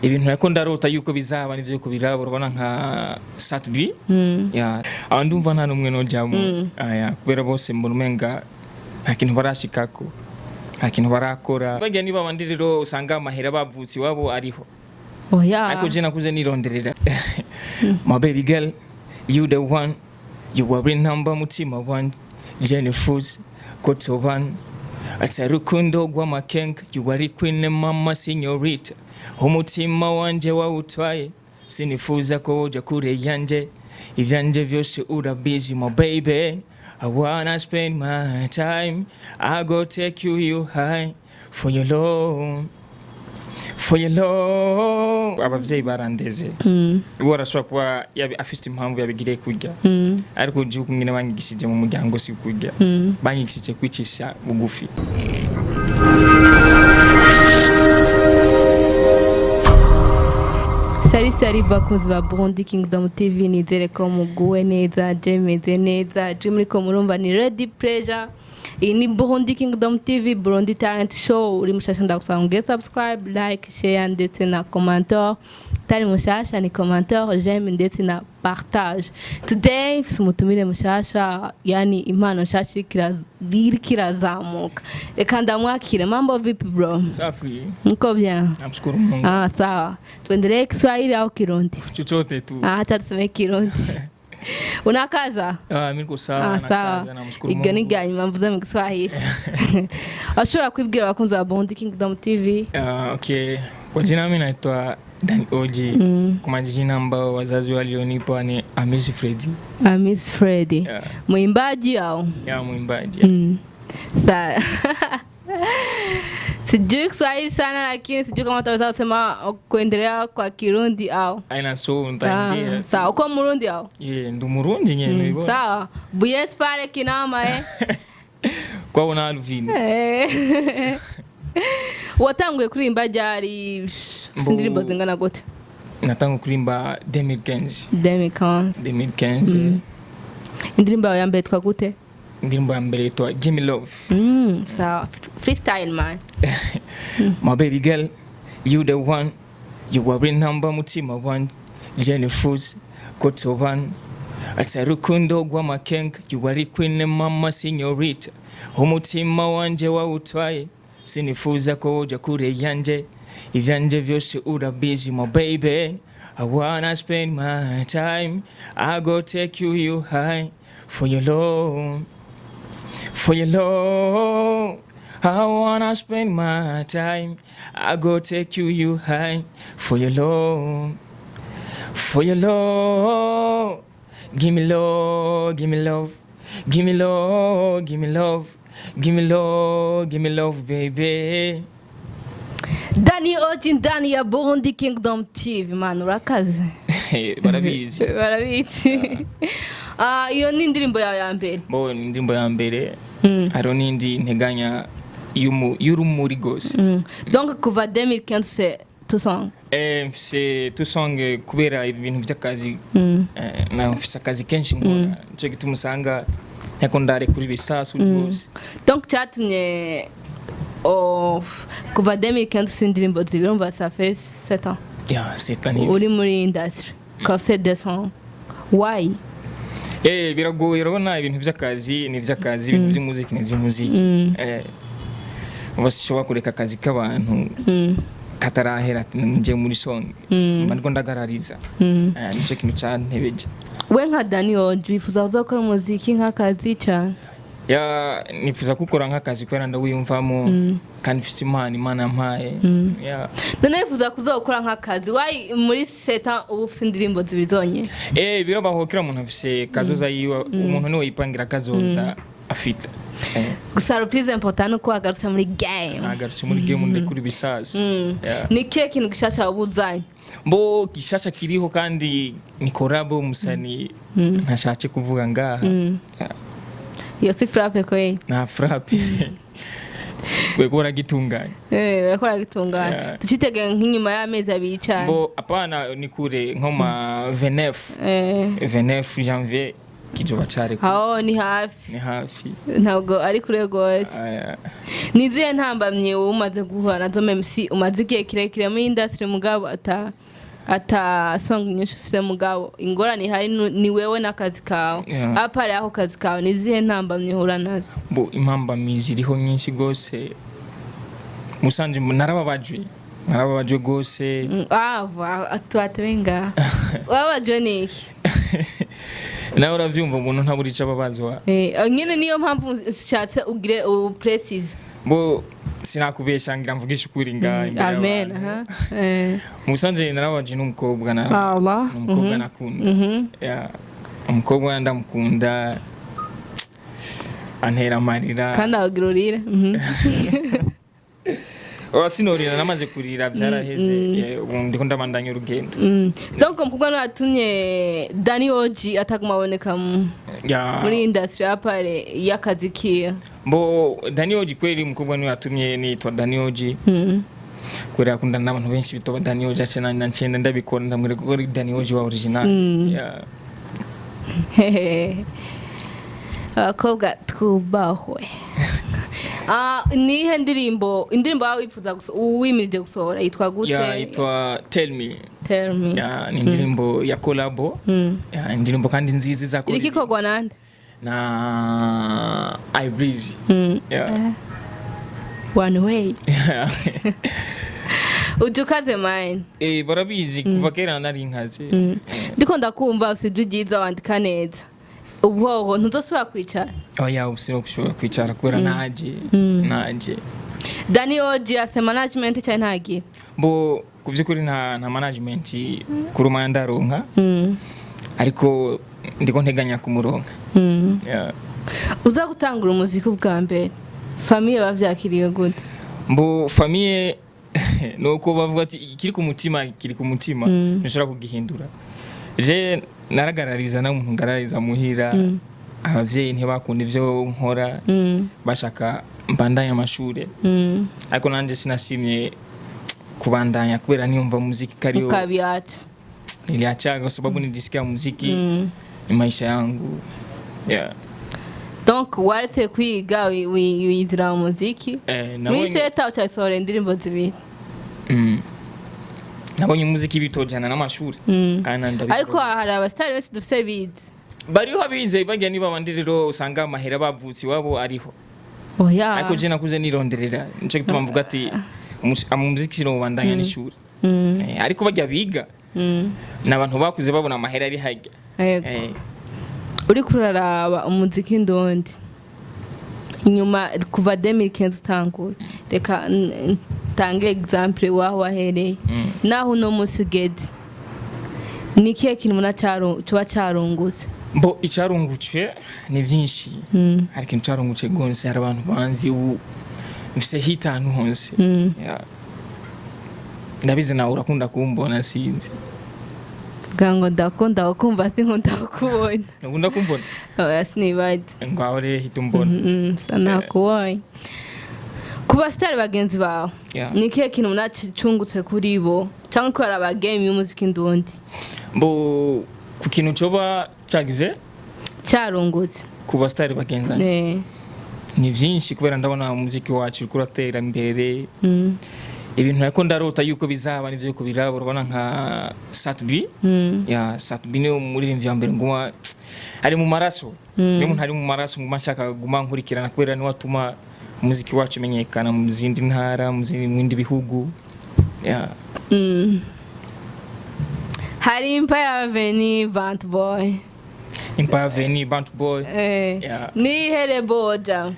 Ibintu ariko ndarota yuko bizaba nivyo yuko biraba, urabona nka Sat-B ya aho ndumva nta numwe nojamo aya, kubera bose mbona umenga nta kintu barashikako, nta kintu barakora. Bagira niba abandi rero usanga amahera bavutse iwabo ariho. Oya. Ariko je nakuze nironderera. My baby girl, you the one, you are in number mutima wanje, je nifuza ko tubana atari urukundo rw'amakenga. You are queen, mama señorita, umutima wanje wawutwaye, sinifuza ko woja kure yanje, ivyanje vyose urabizi. My baby, I wanna spend my time, I go take you high for your love, for your love. Abavyeyi barandeze, uwo arashobora kuba afise impamvu yabigiriye kurya, ariko jewe nyine banyigishije mu muryango si kurya, banyigishije kwicisha bugufi. Sari sari bakunzi ba Burundi Kingdom TV, nizere ko muguwe neza, je meze neza, je muriko murumva ni Ready Pleasure. Iyi ni Burundi Kingdom TV, Burundi Talent Show. Uri mushasha ndagusaba ngo subscribe, like, share ndetse na commentaire. Tari mushasha ni commentaire, j'aime ndetse na partage. Today mfise umutumire mushasha, yani impano nshasha iriko irazamuka. Reka ndamwakire. Mambo vipi, bro? Safi. Mko bien? Namshukuru Mungu. Ah, sawa. Tuendelee Kiswahili au Kirundi? Chochote tu. Ah, acha tuseme Kirundi. Unakaza? Ah, mimi niko sawa. Ah, sawa. Nakaza, namshukuru Iryo ni Mungu. irya nyuma mvuze mu Kiswahili. Washobora kwibwira abakunzi ba Burundi Kingdom TV? Ah, okay, kwa jina mimi naitwa Dan Oji. Kwa majina ambao wazazi walionipa ni Hamisi Fredi. Ah, Miss Freddy. Yeah. Mwimbaji au? Ya, mwimbaji. Sawa. Sijui Kiswahili sana lakini sijui kama utaweza kusema kuendelea kwa Kirundi au. Aina so Ah, nitaingia. sawa. Uko Murundi au? Yeah, ndo Murundi nyene mm. Sawa. Buyes pale kinama eh. Kwa una Alvin. Eh. Watanguye kuririmba ryari? Indirimbo zingana gute? Natanga kurimba 2015. 2015. 2015. Indirimbo yawe ya mbere yitwa gute? Indirimbo ya mbere yitwa Jimmy Love. Sawa. Freestyle, man. My baby girl, you the one, you are in number mutima wanje, je nifuza ko tubana atari urukundo rw'amakenga. You are queen, mama señorita, umutima wanje wawutwaye, sinifuza ko woja kure yanje, ivyanje vyose urabizi. My baby, I wanna spend my time, I go take you high for your love, for your love. I wanna spend my time. I go take you high for your love, for your love. Give me love, give me love, give me love, give me love, give me love, give me love, baby. Dani Oji ndani ya Burundi Kingdom TV, man, urakaze. Barabizi. Barabizi. Ah, iyo ni indirimbo yawe ya mbere? Bo, ni indirimbo ya mbere. Hariho n'indi nteganya y'urumuri rwose. Donc kuva 2015 c'est tout song? Eh, mfise tusonge kubera ibintu by'akazi. Na mfise akazi kenshi nkora, nico gituma usanga ntako ndare kuri bisasu rwose. Donc cyatumye, oh, kuva 2015 si indirimbo zibiri, urumva ça fait 7 ans. Ya, c'est année. Uri muri industry ukaba deux sons, why? Eh, biragoye, urabona ibintu by'akazi ni iby'akazi, ibintu by'umuziki ni iby'umuziki. Uba sishobora kureka akazi k'abantu katarahera ati nje muri song, mba ndiko ndagarariza. Nico kintu cantebeje. We nka Dani Oji wifuza kuzakora umuziki nk'akazi cyane? Ya, nifuza gukora nk'akazi kubera ndawiyumvamo kandi mfite impano Imana yampaye. Ya. None wifuza kuzakora nk'akazi, why muri 7 ans uba ufite indirimbo zibiri zonyine? Eh, birabaho, kila muntu afise kazoza yiwe, umuntu niwe yipangira kazoza afite. Gusa le plus important ni uko wagarutse muri game. Nagarutse muri game, ndekura ibisasu. Yeah. Ni kihe kintu gishasha waba uzanye? Mbo gishasha kiriho kandi ni collabo, umusani ntashatse kuvuga ngaha. Yeah. Iyo si frappe kweli? Nta frappe, weko uragitunganya. Eh, yakora gitunganya. Yeah. Tucitege nk'inyuma y'amezi 2 cyane? Mbo apana, ni kure, nko ma 29. 29 janvier. Kizoba carekuwe. Aho ni hafi. Ni hafi. Ntabwo ari kure rwose. Aya. Ni izihe ntambamyi wowe umaze guhura nazo, MC umaze igihe kirekire muri industry, mugabo ata song nyinshi ufise, mugabo ingorane ihari ni wewe n'akazi kawe? Yeah. À part ako kazi kawe, ni izihe ntambamyi uhura nazo? Bo, impambamyi ziriho nyinshi rwose. Musanze narababajwe rwose. Ah, tubatebe ngaha, wababajwe n'iki? Nawe uravyumva, umuntu ntabura ico ababazwa. Nyine niyo mpamvu ushatse ugire uprécise. Bo, sinakubesha, ngira mvugisha ukuri ngaha imbere Amen. y'abantu. Aha. Musanze narababaje n'umukobwa Allah. n'umukobwa nakunda. Yeah, umukobwa ndamukunda, antera amarira. Kandi abagira urire. Oya, sinorira, namaze kurira byaraheze. Ubu ndiko ndabandanya urugendo. Donc umukobwa niwe yatumye Danny OG ataguma aboneka muri industry, à part y'akazi kiwe? Mbo, Danny OG kweli, umukobwa niwe yatumye nitwa Danny OG, kubera akundana n'abantu benshi bitwa Danny OG, aca nanje ncenda ndabikora, ndamwereka ko ari Danny OG wa original. Yeah. Abakobwa twubahwe. Nihe ndirimbo, indirimbo wawe wifuza wimirije gusohora yitwa gute? Yeah, yitwa Tell Me. Tell Me. Yeah, ni indirimbo ya collabo. Yeah, indirimbo kandi nziza izakora Iriko ikorwa nande? Na iBreeze. Yeah. One way. Yeah. Ujya ukaze mine. Barabizi, kuva kera nari nkaze. Ndiko ndakumva ufite ijwi ryiza, wandika neza. Ubwoho ntuzosubira kwicara? Oya, ubu sinshobora kwicara kubera naje. Danny OG afite management cyane ntagira? Bo, ku by'ukuri nta management kuri umwanya ndaronka, ariko ndiko nteganya kumuronka. Yeah. Uza gutangura umuziki ubwa mbere, famille bavyakiriye gute? Mbo, famille nuko bavuga ati ikiri ku mutima kiri ku mutima, ntushobora kugihindura. Je naragarariza, na umuntu ngarariza muhira, abavyeyi ntibakunda ivyo nkora, bashaka mbandanya amashure, ariko nanje sinasimye kubandanya kubera niyumva muziki kariyo. Ukabiacha. Niliachaga kwa sababu nilisikia muziki ni maisha yangu, yeah. Donc waretse kwiga, wiyizira mu muziki. Nabonye Muri seta ucasohora indirimbo zibiri. Nabonye umuziki bitojana n'amashuri, kandi ndabikora. Ariko hari abasitari benshi dufise bize. Bariho abize bajya, niba abandi rero usanga amahera bavutse iwabo ariho. Oya. Ariko je nakuze nironderera, nico gituma mvuga ati umuziki sinobandanya n'ishuri. Ariko bajya biga ni abantu bakuze babona amahera ari hajya. Yego. Uriko uraraba umuziki ndondi inyuma kuva 2015 utanguye, reka ntange exemple waho wahereye naho uno munsi ugeze, ni ikihe kintu ubona coba carungutse? Mbo, icarungutse ni byinshi. Hari ikintu carungutse rwose, hari abantu banzi ubu, mfise hit ahantu hose. Yeah. Ndabizi nawe urakunda kumbona, sinzi. Vuga ngo ndakunda kukumva, sinkunda kukubona. Ukunda kumbona? Oya, sinibaze. Ngaho rero hita umbona. Sa nakubonye. Ku basitari bagenzi bawe, ni ikihe kintu ubona cungutse kuri bo, cyangwa ko hari abagame y'umuziki ndundi? Mbo, ku kintu coba cagize Cyarungutse. ku basitari bagenzanje, ni vyinshi, kubera ndabona umuziki wacu uriko uratera imbere. Ibintu ariko ndarota yuko bizaba nivyo yuko biraba, urabona nka Sat-B. Ya, Sat-B niwe muririmbyi wa mbere nguma ari mu maraso. Niyo umuntu ari mu maraso, nguma nshaka guma nkurikirana, kubera niwe atuma umuziki wacu umenyekana mu zindi ntara, mu bindi bihugu. Ya. Hari Empire Avenue, Bant Boy. Empire Avenue, Bant Boy. Yeah. Ni hereboja?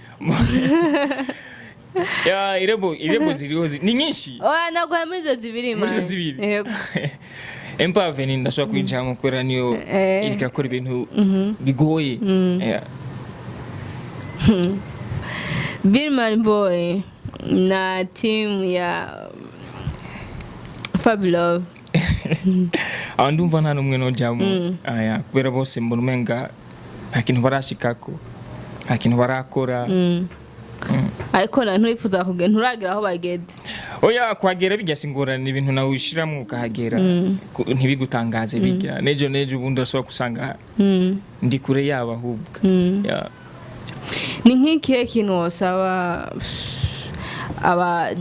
Ya, irebo ziriho ni nyinshi. Oya, naguha muri izo zibiri. Muri izo Man. zibiri? Yego. Empire Avenue ndashobora kwinjiramo kubera niyo iriko irakora ibintu bigoye. Yeah. Billman Boy na team ya Fabilove. Aho ndumva nta n'umwe nojamo. Aya, kubera bose mbona umenga nta kintu barashikako, nta kintu barakora. Ariko na nturifuza kugenda, nturagera aho bageze. Oya, kuhagera bijya singorana, ibintu nawe ushiramwo ukahagera. Ntibigutangaze bijya nejo nejo ubundi urashobora gusanga ndi kure yabo ahubwo. Yeah. Ni nk'ikihe kintu wosaba aba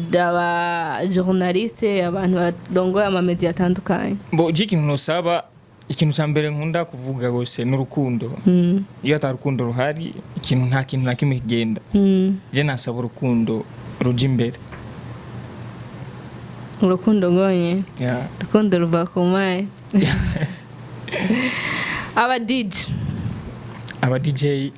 journaliste, abantu barongoye amamedia atandukanye? Bo je ikintu nosaba, ikintu cya mbere nkunda kuvuga gose ni urukundo. Iyo ata rukundo ruhari, ikintu nta kintu na kimwe kigenda. Je nasaba urukundo ruja imbere. Urukundo rwonyine? Yeah. Urukundo ruva ku mayi. Aba DJ? Aba DJ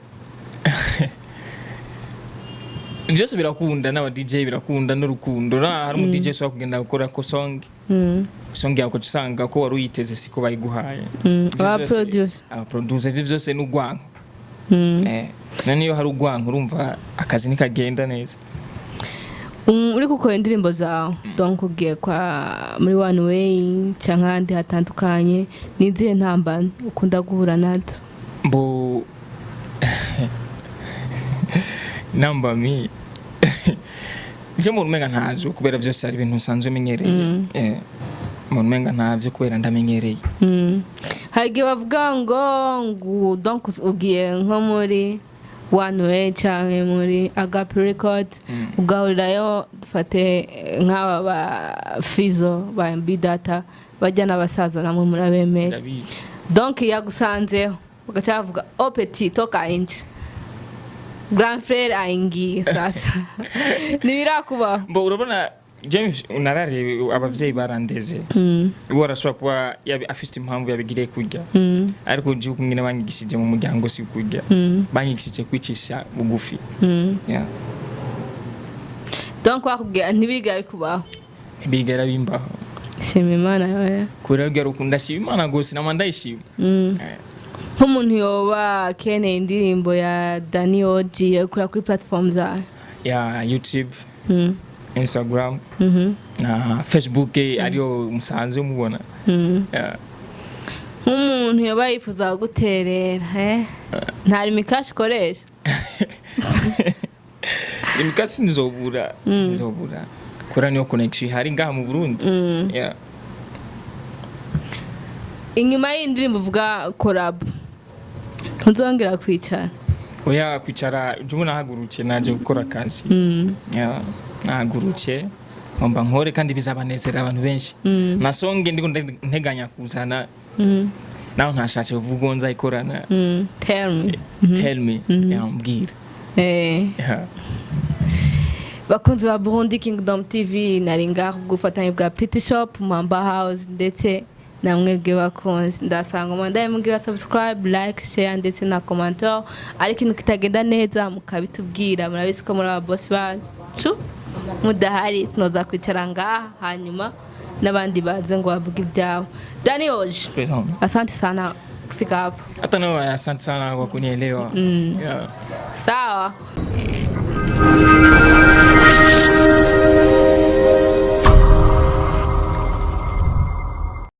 byose birakunda, n'aba DJ birakunda n'urukundo. Na hari umu DJ ushobora kugenda gukora ko song, song yawe ugaca usanga ko wari uyiteze siko bayiguhaye. Ivyo Aba producer. Aba producer, ivyo byose ni urwanko. None iyo hari urwanko, urumva akazi ntikagenda neza. Uri gukora indirimbo zawe, donc ugiye kwa muri One Way cyangwa ahandi hatandukanye, ni izihe ntambara ukunda guhura nazo? Mbo nambami je mu umenga ntazo, kubera byose ari ibintu nsanzwe menyereye. Mu umenga ntavyo kubera ndamenyereye. Hari igihe bavuga ngo donc ugiye nko muri One Way cyangwa muri Agape Record, ugahurirayo dufate nk'aba ba Fizo, ba MB Data, bajya n'abasaza namwe murabemera. Ndabizi. Donc yagusanzeho ugaca bavuga: "Oh petit, toka nje, grand frère aingiye." Sasa ntibirakubaho? Mbo urabona James, nararebe abavyeyi barandeze. Uwo arashobora kuba afise impamvu yabigiriye kurya, ariko je kumwe banyigishije mu muryango si kurya. Banyigishije kwicisha bugufi. Yeah. Donc bakubwira ntibiga bikubaho? Ntibigera bimbaho. Shima Imana yoya. Kubera rwa rukundo, ndashima Imana gose, nama ndayishima. Nk'umuntu yoba akeneye indirimbo ya Dani Oji, yakura kuri platform zayo? Ya YouTube, Instagram na Facebook, ariyo musanzwe mubona. Yeah. Nk'umuntu yoba yifuza kuguterera, nta Lumicash ukoresha? Imikasi nzobura, nzobura kubera niyo connection ihari ngaha mu Burundi. Yeah. Inyuma y'indirimbo uvuga collab, ntuzongera kwicara? Oya, kwicara jya nahagurutse naje gukora akazi. Yeah, nahagurutse ngomba nkore kandi bizabanezera abantu benshi. Na song ndiko nteganya kuzana, naho ntashatse kuvuga uwo nzayikorana. Tell me. Tell me, yambwira. Yeah. Bakunzi ba Burundi Kingdom TV, nari ngaho ku bufatanye bwa Pretty Shop, Mamba House ndetse na mwebwe bakunzi. Ndasanga mwandaye mugira subscribe, like, share ndetse na commentaire, ariko ikintu kitagenda neza mukabitubwira. Murabizi ko muri aba boss bacu, mudahari tunoza kwicara ngaha hanyuma n'abandi baze ngo bavuge ibyabo. Dani Oje, Present. asante sana kufika hapo. Hata nawe asante sana kwa kunielewa. Yeah. Sawa.